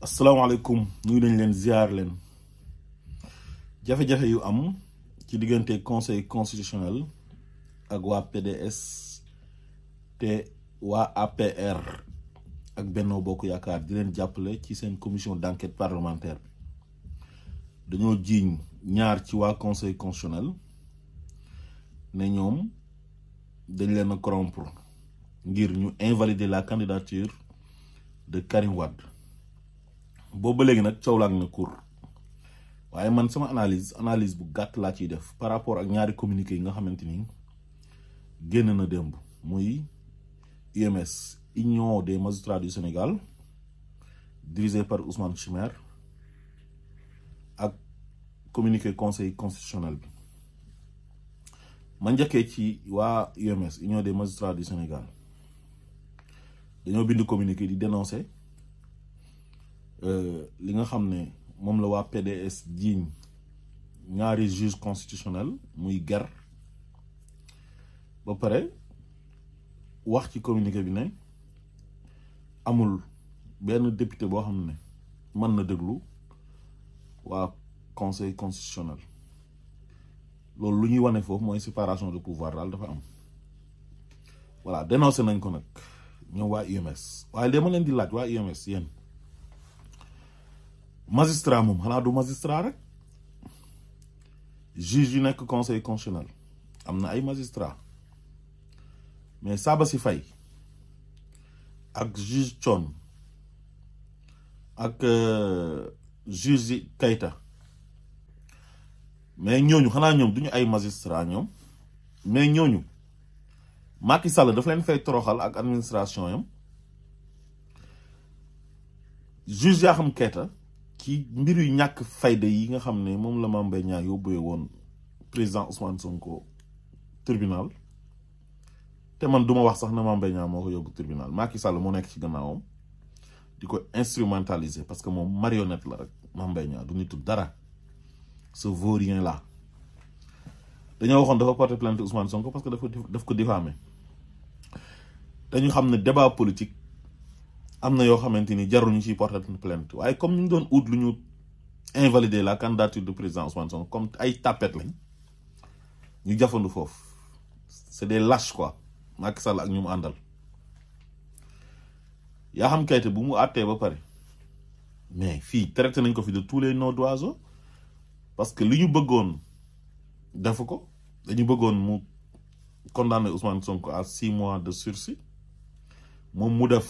asalaamaaleykum nuyu nañ leen ziar leen jafe-jafe yu am ci diggante conseil constitutionnel ak waa PDS te waa APR ak Benno Bokk Yaakaar di leen jàppale ci seen commission d'enquête parlementaire bi dañoo jiiñ ñaar ci waa conseil constitutionnel ne ñoom dañ leen a corrompre ngir ñu invalider la candidature de Karim Wade boobu ba léegi nag coow la ak na cour waaye man sama analyse bu gàtt laa ciy def par rapport ak ñaari communiqué yi nga xamante ni génn na démb muy UMS Union des magistrats du Sénégal dirigé par Ousmane Chimère ak communiqué conseil constitutionnel bi ma njëkkee ci waa UMS Union des magistrats du Sénégal dañoo bind communiqué di dénoncer li nga xam ne moom la waa PDS jiiñ ñaari juge constitutionnel muy ger ba pare wax ci communiqué bi ne amul benn député boo xam ne mën na déglu waa conseil constitutionnel loolu lu ñuy wane foofu mooy séparation de pouvoir daal dafa am voilà dénoncé nañ ko nag ñoom waa UMS waaye dama leen di laaj waa UMS yéen magistrat moom xanaa du magistrat rek juge yu nekk conseil constitutionnel am na ay magistrat mais Sabassy Faye ak juge Thion ak juge Keita mais ñooñu xanaa ñoom duñu ay magistrat ñoom mais ñooñu Macky Sall dafa leen fay toroxal ak administration yam juge yaa xam Keita ci mbir yu ñàkk fayda yi nga xam ne moom la Mame Mbaye Niang yóbbuwee woon président Ousmane Sonko tribunal te man duma wax sax na Mame Mbaye Niang moo ko yóbbu tribunal Macky Sall moo nekk ci gannaawam di ko instrumentaliser parce que moom marionnette la rek Mame Mbaye Niang du nitu dara ce vaurien là dañoo waxoon dafa porter plainte Ousmane Sonko parce que daf ko diffamé dañu xam ne débat politique am na yoo xamante ni jaruñu ciy porter plainte waaye comme ñu ngi doon ut lu ñu invalider la candidature du président Ousmane Sonko comme ay tapet lañ ñu jafandu foofu c'est des lâches quoi Macky Sall ak ñu mu àndal yaa xam Keita bu mu àttee ba pare mais fii traité nañ ko fi de tous les noms d'oiseaux parce que li ñu bëggoon defu ko dañu bëggoon mu condamner Ousmane Sonko à 6 mois de sursis moom mu def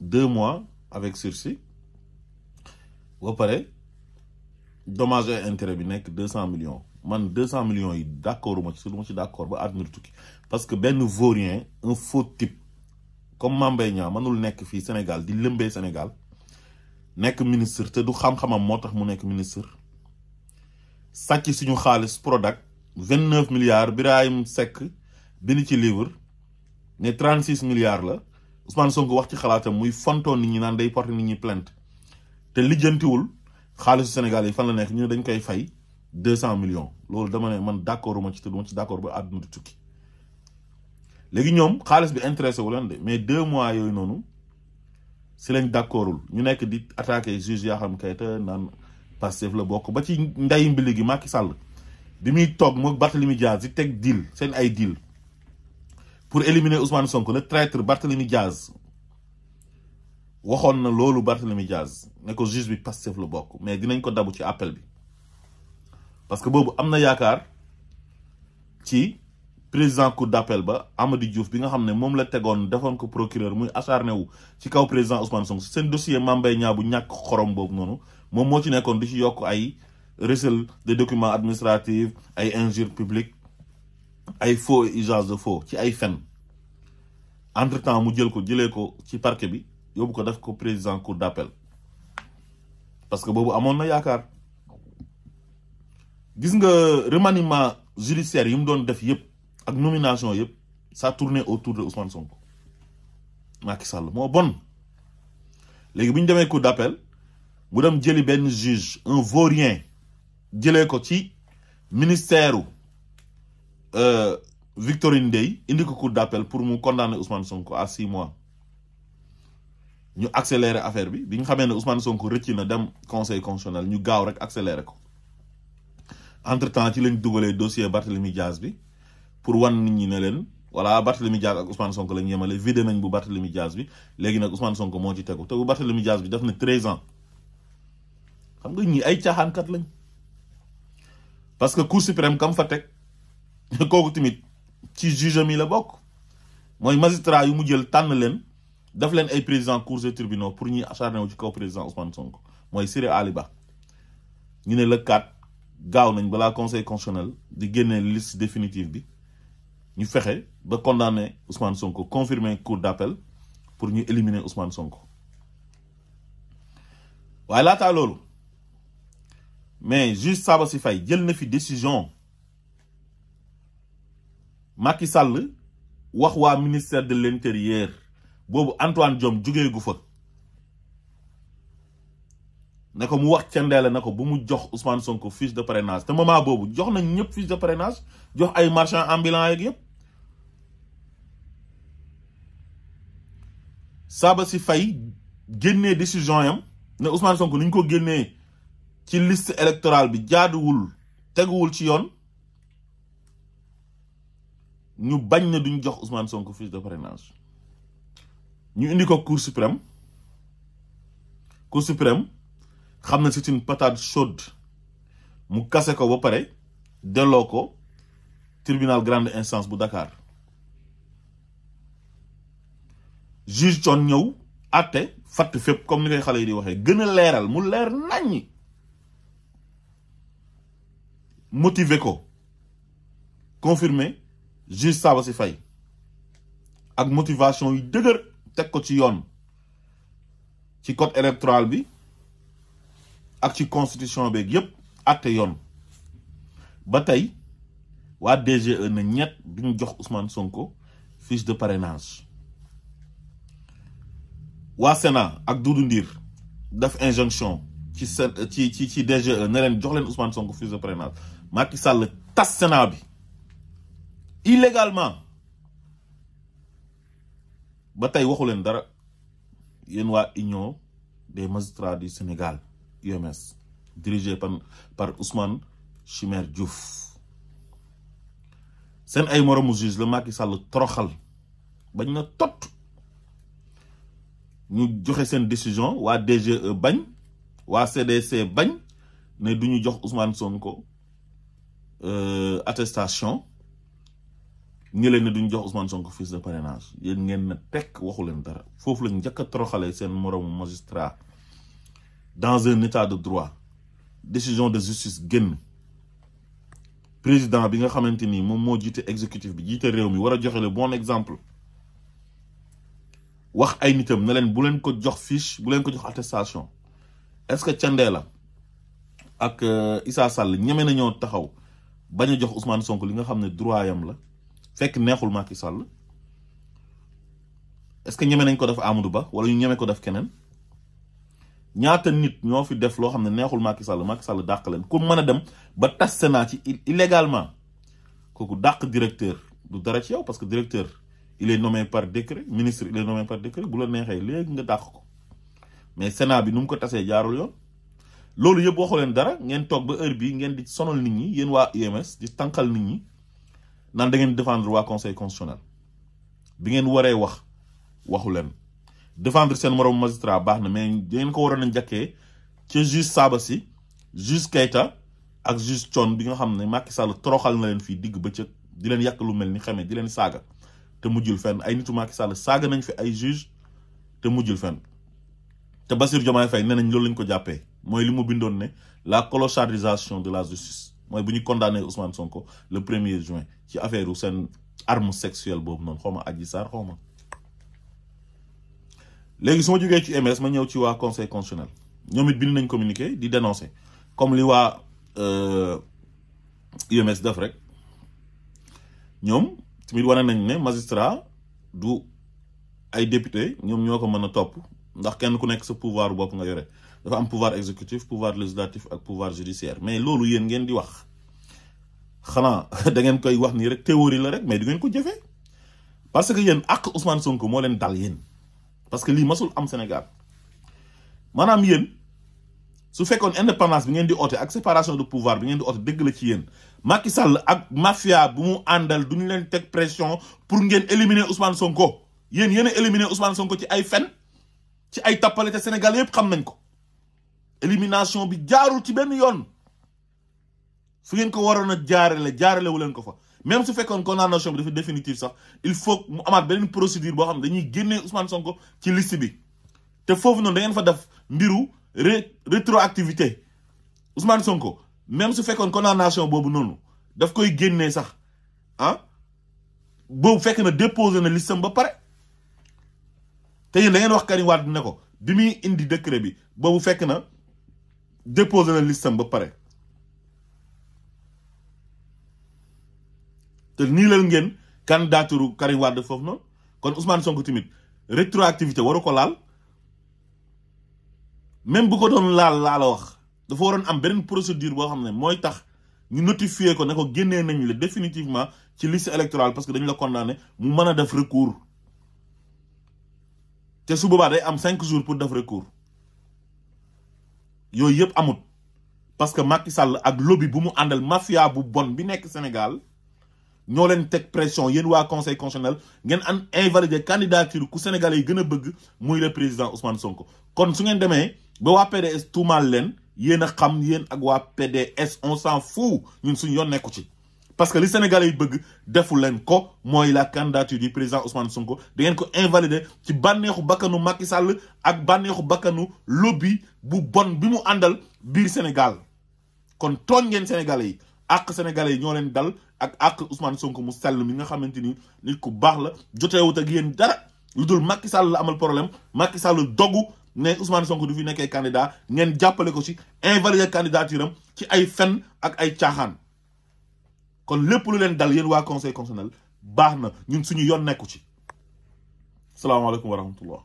2 mois avec sursis ba pare dommage et intérêt bi nekk 200 millions man 200 millions yi d'accord uma ci su du ma ci d'accord ba àdduna tukki parce que benn vaurien un faux type comme Mame Mbaye Niang mënul nekk fii Sénégal di lëmbee Sénégal nekk ministre te du xam-xamam moo tax mu nekk ministre sàcc suñu xaalis Prodac 29 milliards Birahim Seck bind ci livre ne 36 milliards la Ousmane Sonko wax ci xalaatam muy fontoon nit ñi naan day porter nit ñi plainte te lijjantiwul xaalisu Sénégal yi fan la nekk ñu dañ koy fay 200 millions loolu dama ne man d'accord uma ci te duma ci d'accord ba àdduna di tukki léegi ñoom xaalis bi intéressé wu leen de mais 2 mois yooyu noonu si lañ d'accordul ñu nekk di attaquer juge yaa xam Keita naan Pastef la bokk ba ci nday mbili gi Macky Sall bi muy toog moom Barthélémy Diaz di teg deal seen ay deal pour éliminer Ousmane Sonko le traître Barthélémy Diaz waxoon na loolu Barthélémy Diaz ne ko juge bi Pastef la bokk mais dinañ ko dabu ci appel bi parce que boobu am na yaakaar ci président cour d'appel ba Amady Diouf bi nga xam ne moom la tegoon defoon ko procureur muy acharné wu ci kaw président Ousmane Sonko seen dossier Mame Mbaye Niang bu ñàkk xorom boobu noonu moom moo ci nekkoon di ci yokk ay recel de documents administratifs ay injures publiques ay faux et usage de faux ci ay fen entre temps mu jëlee ko ci parquet bi yóbbu ko def ko président cour d'appel parce que boobu amoon na yaakaar gis nga remaniement judiciaire yi mu doon def yëpp ak nomination yëpp ça tournait autour de Ousmane Sonko Macky Sall moo bon léegi bu ñu demee cour d'appel mu dem jëli benn juge un vaurien jëlee ko ci ministère Victorine Ndeye indi ko cour d'appel pour mu condamner Ousmane Sonko à 6 mois ñu accélérer affaire bi bi nga xamee ne Ousmane Sonko rëcc na dem conseil constitutionnel ñu gaaw rek accélérer ko entre temps ci lañ dugalee dossier Barthélemy Diaz bi pour wan nit ñi ne leen voilà Barthélemy Diaz ak Ousmane Sonko lañ yemale vidé nañ bu Barthélemy Diaz bi léegi nag Ousmane Sonko moo ci tegu te bu Barthélemy Diaz bi def na 13 ans xam nga ñi ay caaxaankat lañ parce que cour suprême kam fa teg kooku tamit ci juge mi la bokk mooy magistrat yu mu jël tànn leen daf leen ay président cours et tribunaux pour ñuy acharné wu ci kaw président Ousmane Sonko mooy Siré Ali Ba ñu ne le 4 gaaw nañ balaa conseil constitutionnel di génnee liste définitive bi ñu fexe ba condamné Ousmane Sonko confirmer cour d'appel pour ñu éliminer Ousmane Sonko waaye laataa loolu mais juge Sabassy Faye jël na fi décision Macky Sall wax waa ministère de l'intérieur boobu Antoine Diome jógee gu fa ne ko mu wax cendeele na ko bu mu jox Ousmane Sonko fiche de parrainage te moment boobu jox nañ ñëpp fiche de parrainage jox ay marchands ambulants yeeg yëpp Sabassy Faye génnee décision yam ne Ousmane Sonko ni ñu ko génnee ci liste électorale bi jaaduwul teguwul ci yoon ñu bañ na duñ jox Ousmane Sonko fiche de parrainage ñu indi ko cour suprême xam na c'est une patate chaude mu kase ko ba pare delloo ko tribunal grande instance bu Dakar juge Thion ñëw àtte fatt fépp comme ni koy xale yi di waxee gën a leeral mu leer naññi motiver ko confirmer juge Sabassy Faye ak motivation yu dëgër teg ko ci yoon ci code électoral bi ak ci constitution beeg yépp àtte yoon ba tey waa DGE na ñett duñ jox Ousmane Sonko fiche de parrainage waa Sénat ak Doudou Ndir def injonction ci DGE ne leen jox leen Ousmane Sonko fiche de parrainage Macky Sall tas Sénat bi illégalement ba tey waxu leen dara yéen waa Union des magistrats du Sénégal UMS dirigé par Ousmane Chimère Diouf seen ay moromu juge la Macky Sall toroxal bañ na tot ñu joxe seen décision waa DGE bañ waa CDC bañ ne duñu jox Ousmane Sonko attestation ñu leen ne duñu jox Ousmane Sonko fiche de parrainage yéen ngeen na tekk waxu leen dara foofu la njëkk a toroxalee seen moromu magistrat dans un état de droit décision de justice génn président bi nga xamante ni moom moo jiite exécutif bi jiite réew mi war a joxe le bon exemple wax ay nitam ne leen bu leen ko jox fiche bu leen ko jox attestation est-ce que Thiendella ak Issa Sall ñeme nañoo taxaw bañ a jox Ousmane Sonko li nga xam ne droit yam la fekk neexul Macky Sall est-ce que ñeme nañ ko def Amadou Ba wala ñu ñeme ko def keneen ñaata nit ñoo fi def loo xam ne neexul Macky Sall dàq leen ku mën a dem ba tas Sénat ci illégalement kooku dàq directeur du dara ci yow parce que directeur il est nommé par décret ministre il est nommé par décret bu la neexee léegi nga dàq ko mais Sénat bi nu mu ko tasee jaarul yoon loolu yëpp waxu leen dara ngeen toog ba heure bii ngeen di sonal nit ñi yéen waa UMS di tànqal nit ñi naan da ngeen défendre waa conseil constitutionnel bi ngeen waree waxu leen défendre seen moroom magistrat baax na mais ngeen ko waroon a njëkkee ca juge Sabassy juge Keita ak juge Thion bi nga xam ne Macky Sall toroxal na leen fii digg bëccëg di leen yàq lu mel ni xamee di leen saaga te mujjul fenn ay nitu Macky Sall saaga nañ fi ay juge te mujjul fenn te Bassirou Diomaye Faye nee nañ loolu lañ ko jàppee mooy li mu bindoon ne la clochardisation de la justice mooy bu ñu condamné Ousmane Sonko le 1er juin ci affaire seen arme sexuelle boobu noonu xaw ma Adji Sarr xaw ma léegi su ma jógee ci UMS ma ñëw ci waa conseil constitutionnel ñoom it bind nañ communiqué di dénoncer comme li waa UMS def rek ñoom tamit wane nañ ne magistrat du ay député ñoom ñoo ko mën a topp ndax kenn ku nekk sa pouvoir bopp nga yore dafa am pouvoir exécutif pouvoir législatif ak pouvoir judiciaire mais loolu yéen ngeen di wax xanaa da ngeen koy wax nii rek théorie la rek mais du ngeen ko jëfee parce que yéen ak Ousmane Sonko moo leen dal yéen parce que lii masul am Sénégal maanaam yéen su fekkoon indépendance bi ngeen di oote ak séparation de pouvoir bi ngeen di oote dëgg la ci yéen Macky Sall ak mafia bu mu àndal duñu leen teg pression pour ngeen éliminer Ousmane Sonko yéen a éliminer Ousmane Sonko ci ay fen ci ay tappale te Sénégal yëpp xam nañ ko élimination bi jaarul ci benn yoon fu ngeen ko waroon a jaarale wu leen ko fa même su fekkoon condamnation bi dafa définitive sax il faut mu amaat beneen procédure boo xam ne dañuy génnee Ousmane Sonko ci liste bi te foofu noonu da ngeen fa def mbiru rétroactivité Ousmane Sonko même su fekkoon condamnation boobu noonu daf koy génnee sax boobu fekk na déposé na listam ba pare te yéen da ngeen wax Karim Wade ne ko bi muy indi décret bi boobu fekk na déposé na listam ba pare te nii leen ngeen candidature Karim Wade foofu noonu kon Ousmane Sonko tamit rétroactivité waru ko laal même bu ko doon laal laa la wax dafa waroon am beneen procédure boo xam ne mooy tax ñu notifier ko ne ko génnee nañ la définitivement ci liste électorale parce que dañu la condamné mu mën a def recours te su boobaa day am 5 jours pour def recours yooyu yëpp amut parce que Macky Sall ak lobby bu mu àndal mafia bu bon bi nekk Sénégal ñoo leen teg pression yéen waa conseil constitutionnel ngeen an invalider candidature ku sénégalais yi gën a bëgg muy le président Ousmane Sonko kon su ngeen demee ba waa PDS tuumaal leen yéen a xam yéen ak waa PDS on s'en fout ñun suñu yoon nekku ci parce que li sénégalais yi bëgg defu leen ko mooy la candidature du président Ousmane Sonko da ngeen ko invalider ci bànneexu bakkanu Macky Sall ak bànneexu bakkanu lobby bu bon bi mu àndal biir Sénégal kon tooñ ngeen sénégalais yi ak sénégalais yi ñoo leen dal ak Ousmane Sonko mu sell mi nga xamante ni nit ku baax la joteewut ak yéen dara lu dul Macky Sall la amal problème Macky Sall dogu ne Ousmane Sonko du fi nekkee candidat ngeen jàppale ko ci invalider candidature am ci ay fen ak ay caaxaan kon lépp lu leen dal yéen waa conseil constitutionnel baax na ñun suñu yoon nekku ci salaamaaleykum wa rahmatullah